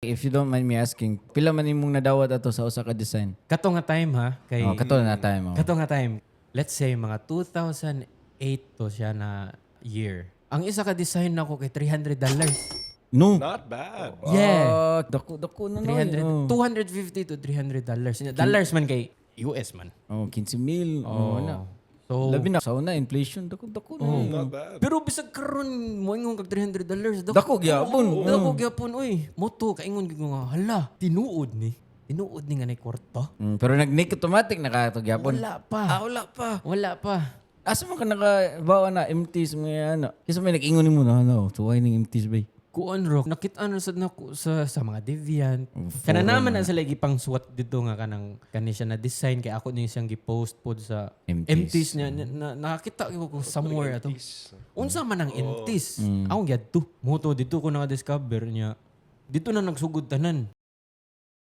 If you don't mind me asking, pila man imong nadawat ato sa usa ka design? Kato nga time ha kay Oh, kato na time. Oh. Kato nga time. Let's say mga 2008 to siya na year. Ang isa ka design nako kay $300. No. Not bad. Yeah. Ah, dako dako na no. 300, Oh. 250 to $300. Dollars man kay US man. Oh, 15 mil. Oh, na. So, Labi na sa una inflation dako dako na. Oh. Not bad. Pero bisag karon moingon kag $300. Dako gyapon. Dako gyapon oy. Moto kaingon gyud ko nga hala, tinuod ni. Tinuod ni nga nay kwarta. Pero nag-nick automatic na ka to gyapon. Wala pa. Ah, wala pa. Wala pa. Asa man ka nakabawa na MTs mga ano? Kasi may nag-ingon nimo na ano, tuway ning MTs bay. Kuan rock nakita na sad nako sa mga deviant kana naman na sila gipang suwat dito nga kanang kani siya na design kay ako ni siyang gipost pod sa MTs. MTs niya na nakakita ko kung somewhere ato unsa man ang MTs akong gyadto moto dito ko naka-discover niya dito na nagsugod tanan.